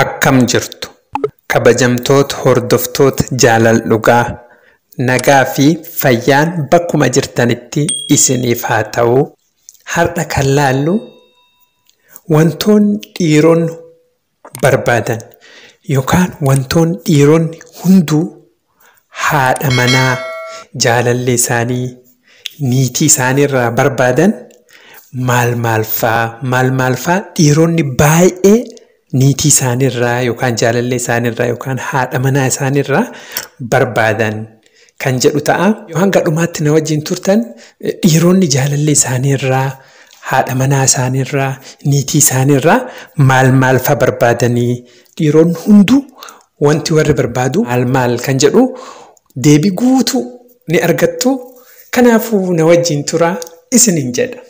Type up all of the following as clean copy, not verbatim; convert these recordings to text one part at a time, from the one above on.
Akkam jirtu kabajamtoota hordoftoota jaalala dhugaa nagaa fi fayyaan bakkuma jirtanitti isiniif haa ta'u. Har'a kan laallu wantoonni dhiironni barbaadan yookaan wantoonni dhiironni hunduu haadha manaa jaalallee isaanii niitii isaaniirraa barbaadan maal maal fa'aa maal maal fa'aa dhiironni baay'ee niitii isaaniirraa yookaan jaalallee isaaniirraa yookaan haadha manaa isaaniirraa barbaadan kan jedhu ta'a. Yoo hanga dhumaatti na wajjin turtan dhiironni jaalallee isaaniirraa haadha manaa isaaniirraa niitii isaaniirraa maal maal fa'a barbaadanii dhiironni hunduu wanti warri barbaadu maal maal kan jedhu deebii guutuu ni argattu. Kanaafuu na wajjin turaa isiniin jedha.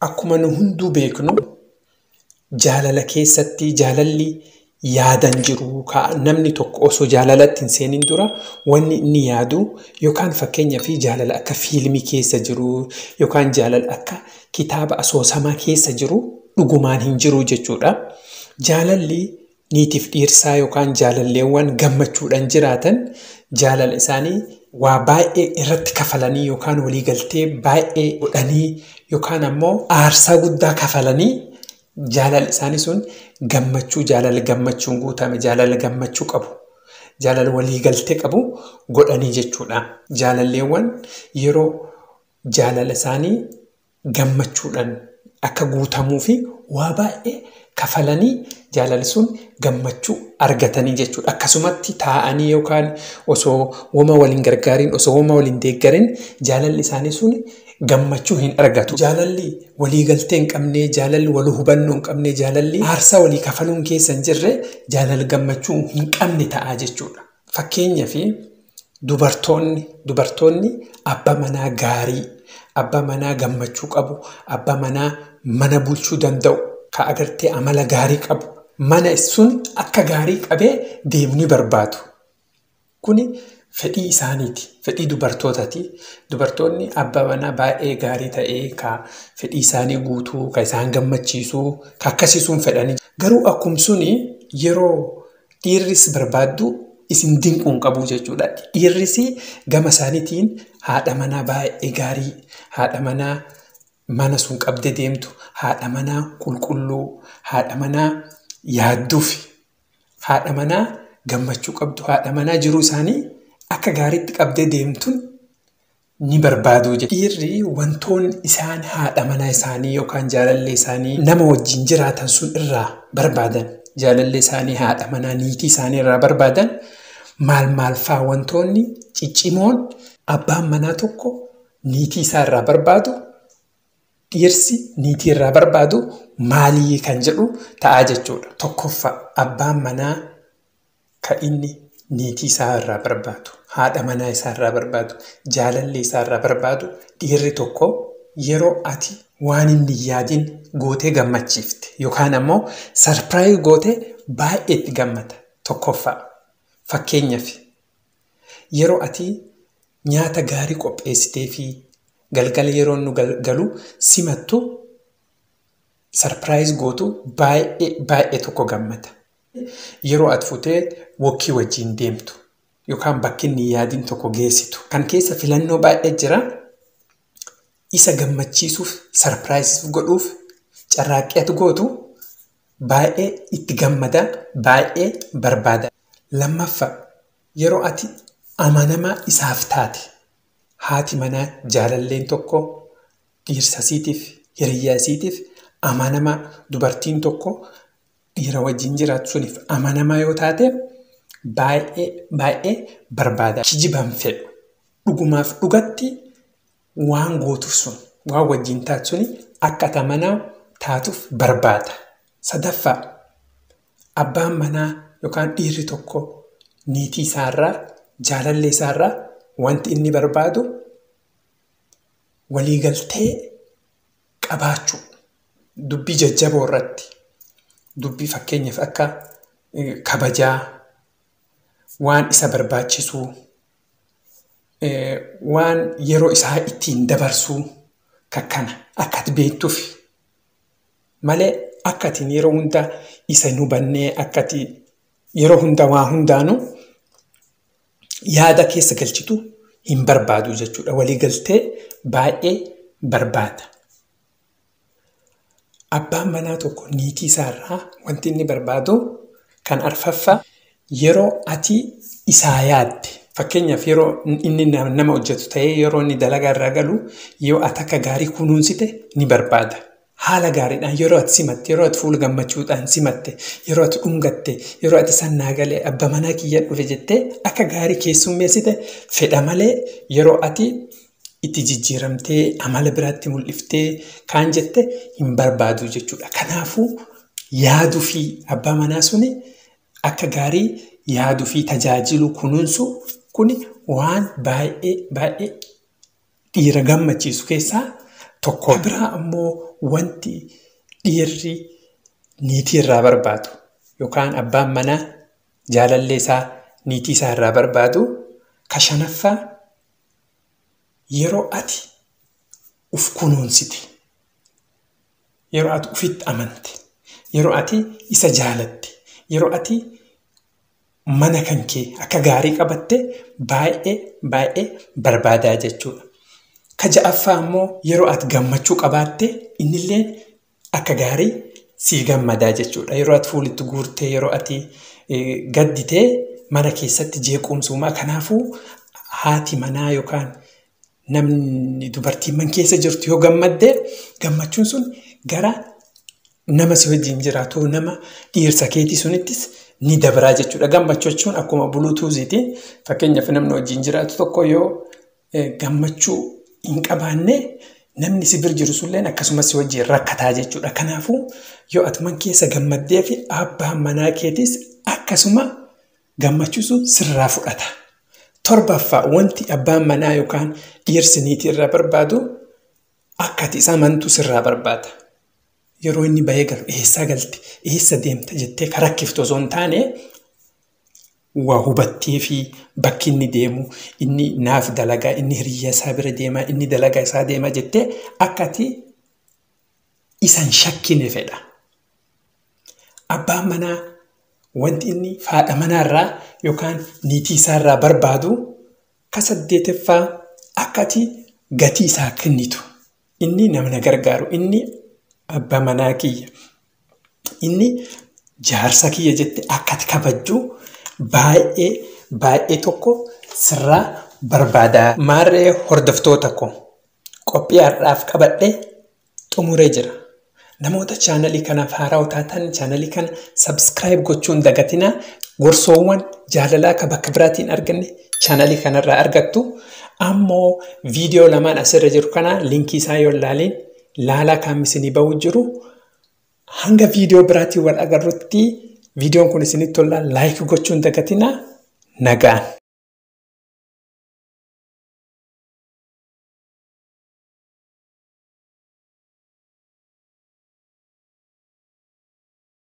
Akkuma nu hunduu beeknu jaalala keessatti jaalalli yaadan jiru namni tokko osoo jaalalatti hin seenin dura wanni inni yaadu yookaan fakkeenyaa fi jaalala akka fiilmii keessa jiru yookaan jaalala akka kitaaba asoosamaa keessa jiru dhugumaan hin jiru jechuudha. Jaalalli niitiif dhiirsaa yookaan jaalalleewwan gammachuudhaan jiraatan jaalala isaanii waa baay'ee irratti kafalanii yookaan waliigaltee baay'ee godhanii yookaan ammoo aarsaa guddaa kafalanii jaalala isaanii sun gammachuu jaalala gammachuun guutame jaalala gammachuu qabu jaalala waliigaltee qabu godhanii jechuudha. Jaalalleewwan yeroo jaalala isaanii gammachuudhaan akka guutamuu fi waa baay'ee kafalanii jaalalli sun gammachuu argatanii jechuudha. Akkasumatti taa'anii yookaan osoo wama waliin gargaariin osoo wama waliin deeggarin jaalalli isaanii sun gammachuu hin argatu. Jaalalli waliigaltee hin qabne, jaalalli wal hubannoo hin qabne, jaalalli aarsaa walii kafaluun keessa hin jirre jaalala gammachuu hin qabne ta'a jechuudha. Fakkeenyaaf dubartoonni abbaa manaa gaarii, abbaa manaa gammachuu qabu, abbaa manaa mana bulchuu danda'u, ka agartee amala gaarii qabu, mana sun akka gaarii qabee deemu ni barbaadu. Kuni fedhii isaaniiti. Fedhii dubartootaati. Dubartoonni abbaa manaa baay'ee gaarii ta'ee ka fedhii isaanii guutuu, ka isaan gammachiisuu, ka akkasiisuun fedhanii. Garuu akkuma suni yeroo dhiirris barbaaddu isin dinquu hin qabu jechuudha. Dhiirris gama isaaniitiin haadha manaa baay'ee gaarii, haadha manaa mana sun qabdee deemtu, haadha manaa qulqulluu, haadha manaa yaadduuf, haadha manaa gammachuu qabdu, haadha manaa jiruu isaanii akka gaariitti qabdee deemtuun ni barbaadu. Dhiirri wantoonni isaan haadha manaa isaanii yookaan jaalallee isaanii nama wajjin jiraatan sun irraa barbaadan jaalallee isaanii haadha manaa niitii isaanii irraa barbaadan maal maal fa'aa wantoonni ciccimoon abbaan manaa tokko niitii isaa irraa barbaadu dhiirsi niitii irraa barbaadu maalii kan jedhu ta'a jechuudha. Tokkoffaa abbaan manaa kan inni niitii isaa irraa barbaadu, haadha manaa isaa irraa barbaadu, jaalallee isaa irraa barbaadu dhiirri tokko yeroo ati waan inni hin yaadin gootee gammachiifte yookaan ammoo sarpiraayiz gootee baay'ee itti gammada. Tokkoffaa fakkeenyaaf yeroo ati nyaata gaarii qopheessitee fi galgala yeroo nu galu simattu sarpiraayiz gootu baay'ee baay'ee tokko gammada. Yeroo ati fuutee wokkii wajjin deemtu yookaan bakki inni hin yaadin tokko geessitu. Kan keessa filannoo baay'ee jira. Isa gammachiisuuf sarpiraayiz godhuuf carraaqqii ati gootu baay'ee itti gammada baay'ee barbaada. Lammaffaa yeroo ati amanamaa isaaf taate haati manaa jaalalleen tokko dhiirsa isiitiif hiriyyaa isiitiif amanamaa dubartiin tokko dhiira wajjin jiraatu suniif amanamaa yoo taate baay'ee baay'ee barbaada. Kijiban fedhu dhugumaaf dhugatti waan gootuuf sun waan wajjin taatu suni akka ati amanaa taatuuf barbaada. Sadaffaa abbaan manaa yookaan dhiirri tokko niitii isaarraa jaalallee isaarraa wanti inni barbaadu waliigaltee qabaachuu dubbii jajjaboo irratti dubbii fakkeenyaaf akka kabajaa waan isa barbaachisu, waan yeroo isaa ittiin dabarsu kakkana akka ati beektuuf malee akka atiin yeroo hunda isa hin hubannee akka ati yeroo hunda waa hundaanuu yaada keessa galchitu hin barbaadu jechuudha. Waliigaltee baay'ee barbaada. Abbaan manaa tokko niitii isaarraa wanti inni barbaadu kan arfaffaa yeroo ati isaa yaadde. Fakkeenyaaf yeroo inni nama hojjetu ta'ee yeroo inni dalagaa irraa galu yoo ati akka gaarii kunuunsite ni barbaada. Haala gaariidhaan yeroo ati simatte, yeroo ati fuula gammachuudhaan simatte, yeroo ati dhungatte, yeroo ati sannaa galee abbaa manaa kiyya dhufe jettee akka gaarii keessummeessite fedha malee yeroo ati itti jijjiiramtee amala biraatti mul'iftee kaan jette hin barbaadu jechuudha. Kanaafuu yaaduu fi abbaa manaa suni akka gaarii yaaduu fi tajaajilu kunuunsu kuni waan baay'ee baay'ee dhiira gammachiisu keessaa tokko. Biraa ammoo wanti dhiirri niitii irraa barbaadu yookaan abbaan manaa jaalallee isaa niitii isaa irraa barbaadu ka shanaffaa yeroo ati uf kunuunsite, yeroo ati ufitti amante, yeroo ati isa jaalatte, yeroo ati mana kan kee akka gaarii qabatte baay'ee baay'ee barbaadaa jechuudha. Ka ja'affaa ammoo yeroo ati gammachuu qabaatte innillee akka gaarii sii gammadaa jechuudha. Yeroo ati fuulitti guurtee, yeroo ati gadditee mana keessatti jeequmsuumaa. Kanaafuu haati manaa yookaan namni dubartiin man keessa jirtu yoo gammadde gammachuun sun gara nama si wajjin jiraatu nama dhiirsa keetii sunittis ni dabraa jechuudha. Gammachuu jechuun akkuma buluutuuziiti. Fakkeenyaaf namni wajjin jiraatu tokko yoo gammachuu hin qabaanne namni si bira jiru sunillee akkasumas si wajjin rakkataa jechuudha. Kanaafuu yoo ati man keessa gammaddee fi abbaan manaa keetis akkasuma gammachuu sun sirraa fudhata. Torbaffaa wanti abbaan manaa yookaan dhiirsi niitii irraa barbaadu akka ati isa amantu sirraa barbaada. Yeroo inni bahee galu eessaa galte, eessa deemta jettee ka rakkiftu osoo hin taane waa hubattee fi bakki inni deemu, inni naaf dalagaa, inni hiriyyaa isaa bira deema, inni dalagaa isaa deema jettee akka ati isa hin shakkine fedha. Abbaan manaa wanti inni haadha manaarraa yookaan niitii isaarraa barbaadu ka saddeetaffaa akka ati gatii isaa kennitu. Inni nama na gargaaru, inni abbaa manaa kiyya, inni jaarsa kiyya jette akka ati kabajju baay'ee baay'ee tokko sirraa barbaada. Maarree hordoftoota koo qophii har'aaf qabadhe xumuree jira. Namoota chaanalii kanaaf haaraa taatan chaanalii kana sabskiraayib gochuun dagatinaa. Gorsoowwan jaalalaa akka bakka biraatiin arganne chaanalii kanarraa argattu. Ammoo viidiyoo lamaan asirra jiru kana linkii isaa yoo ilaaliin laalaa kan isinii bahu jiru. Hanga viidiyoo biraatiin wal agarrutti viidiyoon kun isinitti tollaan laayik gochuun dagatinaa. Nagaan.